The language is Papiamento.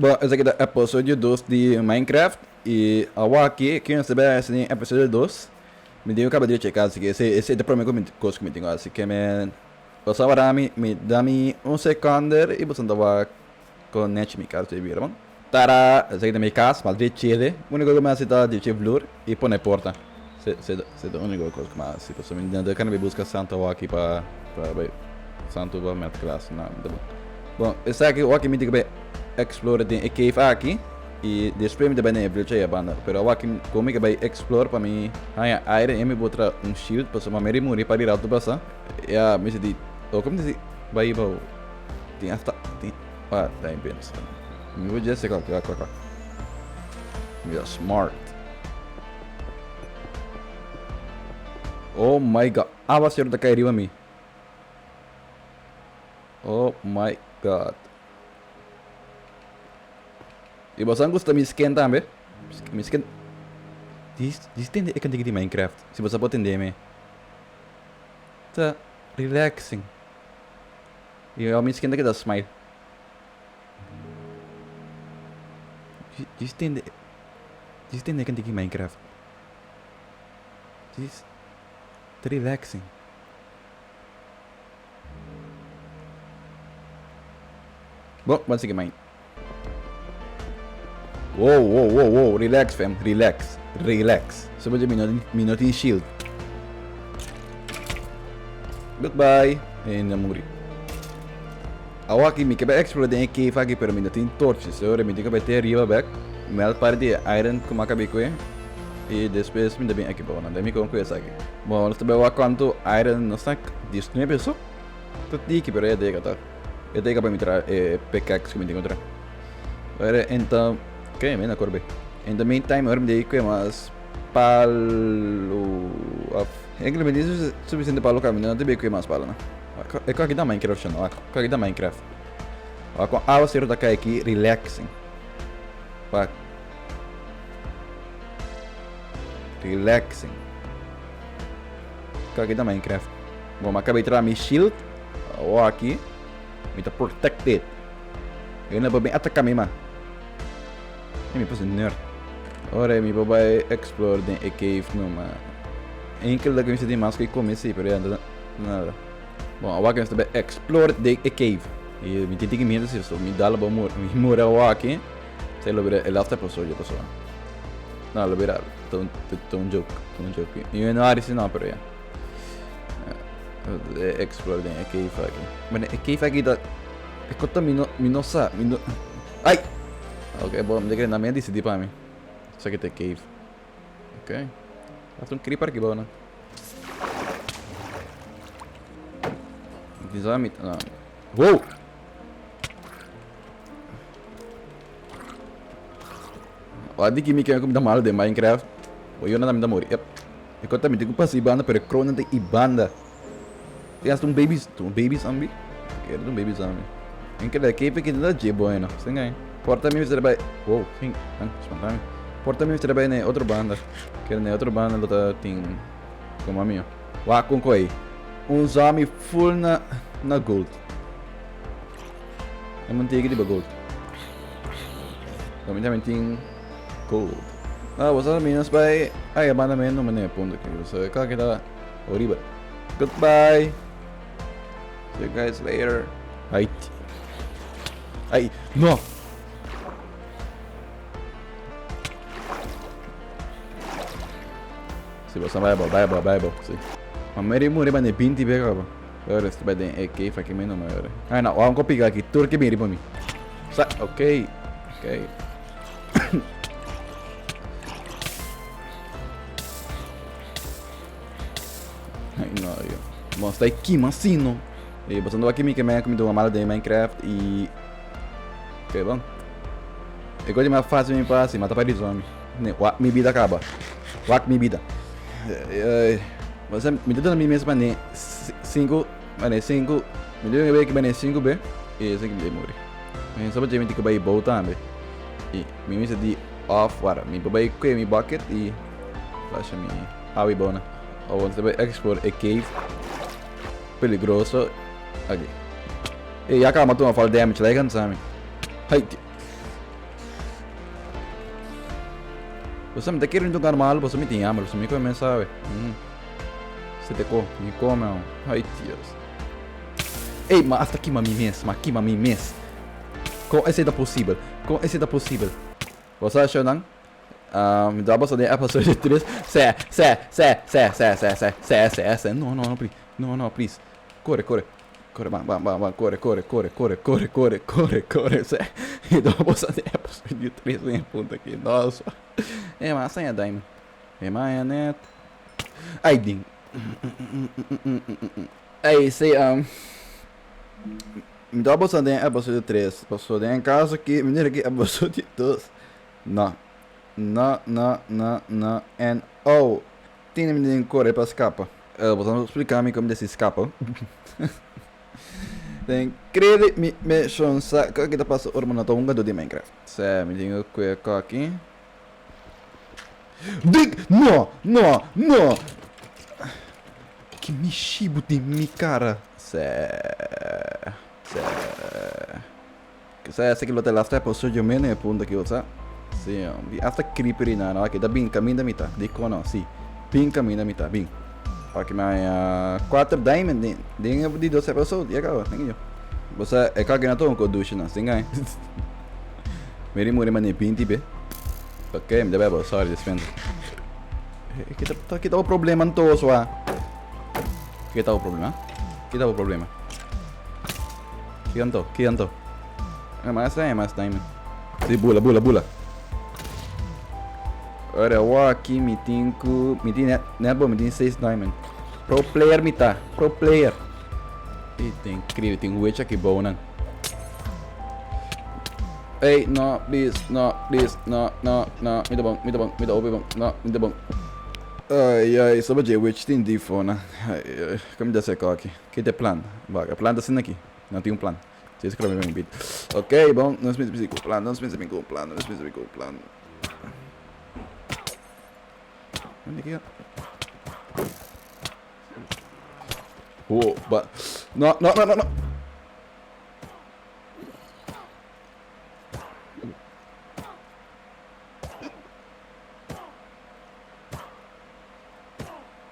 Bon, esaki ta episodio dos di Minecraft y awaki kico nos ta bay haci den episodio dos mi tin cu caba drecha e cas así que esey esey ta prome cos cu mi tin cu haci ke men boso a wara mi mi da mi un seconde y boso ta wak con nechi mi cas ta bira bon. Tara! Esaki ta mi cas mas drechele unico cu mi haci ta drecha e vloer y pone porta esey ta unico cos cu mi haci pasobra mi no ta cana bay busca santo awaki pa pa bay santo pa met klas no ta bon. Bon esaki awaki mi tin cu bay explora den e cave aki y despues mi ta bay den e village aya banda pero awaki como mi ke bay explore pa mi haya aire y mi por traha un shield pasobra mi a muri pa di rato pasa ya mi si di o como mi si bay bao tin hasta tin ah ta pensa mi por jessica ok ok ok mi ta smart oh my god awa cierto ta cay riba mi. Oh my God. Y boso gusta mi skin tambe? Mi skin. Dis, dis tende e kantika di Minecraft. Si boso por tende mi. Ta relaxing. Y mi skin ta keda smile. Dis tende, dis tende e kantika di Minecraft. Dis, ta relaxing. Bon, ban sigui mai. Wow, wow, wow, wow, relax fam, relax, relax. Solo mi no, mi no tin shield. Goodbye. En na muri. Awa aki mi kebe explore den e cave aki, pero mi no tin torches. So, mi tin ke bai te riba bek. Melt parti di e iron ku mi a kabi kue. I despues mi ta bin aki bou nan. Den mi kon ku esaki. Bon, nos ta bai wak kuantu iron nos ta 19 so. Ta tiki pero e dega ta. E dega pa mi traha e pickaxe ku mi tin ku traha. Ora enta, ke mi na korbe. In the meantime ora mi debe kue mas palu of enkele mi tin sufisiente palu kaba mi no debe kue mas palu nan. E kos aki ta Minecraft shon wak. E kos aki ta Minecraft. Wak kon awa sero ta kai aki relaxing. Wak. Relaxing. Kaki ta Minecraft. Bon, ma acabei traha mi shield. Awor aki mi ta protected. E no por bin ataca mi ma. E mi pasa nerd. Ora mi por bai explore den e cave no ma. Enkel dat mi tin mas ku come si, pero ya nada. Bon, awor aki mi ta bai explore den e cave. Y mi tin tiki miedo si, so mi dal bo mur, mi muri awor aki. Esei lo bira e laatste episodio pasobra. No, lo bira ta un ta un joke, ta un joke. Mi no a risi no, pero ya. Explore den e cave aki. Bueno, e cave aki ta e kota mi no mi no sa, mi no Ai! Ok, bon, mi ta kere nan mi a disidí pa mi. Esaki ta e cave. Ok. Hasta un creeper aki bou nan. Mi tin sa mi no. Wow! Ora di kimi keme ku mi ta malo den Minecraft, bo yona tambe ta muri. Yep. E kos tambe tin ku pasa i banda, pero e krownan ta i banda. Tin hasta un baby, un baby zombie? Kere ta un baby zombie. En keda kepe ki ta dje bueno. Sin gai. Porta mi mester bai. Wow, sin, an, spanta mi. Porta mi mester bai na e otro banda. Kere na e otro banda lo ta tin como mio. Wak con koi. Un zombie full na na gold. E manteca di ba gold. Lo mi tambe tin gold. Ah, boso mi nos bai. Ay, a banda men no mane punto ki. So, ka kita horrible. Goodbye. See you guys later. Ay. Ay, no. Si boso bai bo, bai bo, bai bo. Si. Ma meri muri bane 20 be kaba. Ora esta bai den e cave aki mi no me ora. Ay no, wou pica aki tur ke bin riba mi. Sa, ok. Ok. Ay no, yo. Bon, sta kima así no. E bastante waki mi ke me mi tuma mal den Minecraft y Ok, bon. E cosa mas fácil mi pa hasi, mata pa di zombie. Ne, wak mi bida kaba. Wak mi bida. Basta mi ta duna mi mes mane sinku, mane sinku, mi ta duna mi mane sinku be y esaki mi ta muri. Mi sa pache mi tin ku bai bou tambe. Y mi mester di off wara. Mi por bai kue mi bucket y lasha mi awi bou nan. Awor nos ta bai explore e cave peligroso aki. Ey ya kaba mi a tuma fall damage, laga cansa mi. Hay! Boso mi ta kere un lugar malo, boso mi tin hamber, boso mi come sabe. Mm. Se te ko, mi come. Ay Dios. Ey, ma hasta kima mi mes, ma kima mi mes. Kon esei ta posibel? Kon esei ta posibel? Bo sa shownan? Ah, mi ta boso den episode 3. Se, se, se, se, se, se, se, se, se, se. No, no, no, please. No, no, please. Kore, kore. Kore, ban, ban, ban, ban. Kore, kore, kore, kore, kore, kore, kore, kore. Se. Mi ta boso den episode 3 den punto aki. No, so. E ma saña diamond. E ma net. Ay, ding. Ey, sí, um, mi ta boso den episodio 3, paso den caso ki, mi mira ki episodio 2, no, no, no, no, no, en oh, tini mi den kore pa skapa. Uh, boso no splika mi kom desi skapa. Den kredi mi me shon sa ka kita pasa ora mi no ta hunga di Minecraft. Se, mi tin ku kue koki. Dik! No! No! No! Ki mishibu den mi kara. Se. Se. Se, esaki lo ta e laatste episodio mene e punto aki, sa? Si, bi hasta creeper i nada. Oke, ta bin kaminda mi ta. Dikon no? Si. Bin kaminda mi ta, bin. Oke, mi haña kuater diamond den, den e di dos episode. Ya kaba, thank you. Bo sa, e kaki na ta un kodushi nan, sin gaña. Miri muri mane 20 be. Ok, mi ta bebo, sorry, dispensa. Ki ta, ki ta bo problema anto, swa? Ki ta bo problema? Ki ta bo problema? Ki anto? Ki anto? Eh, mas time, mas time. Si, bula, bula, bula. Ora, waki, mi tin ku, mi tin net, net bo, mi tin 6 diamond. Pro player mi ta, pro player. I ta increíble, tin witch aki bou nan. Ey, no, please, no, please, no, no, no, mi ta bon, mi ta bon, mi ta hopi bon, no, mi ta bon. Ay, ay, soba dje witch tin difo nan. Ay, ay, kon mi ta haci aki? Ki ta e plan? Wak, e plan ta asina aki. No tin un plan. Si es mi mi bit. Ok, bon, nos mester bisa ku un plan, nos mester bin ku un plan, nos mester bin ku un plan. Unda ki Oh, ba. No, no, no, no, no.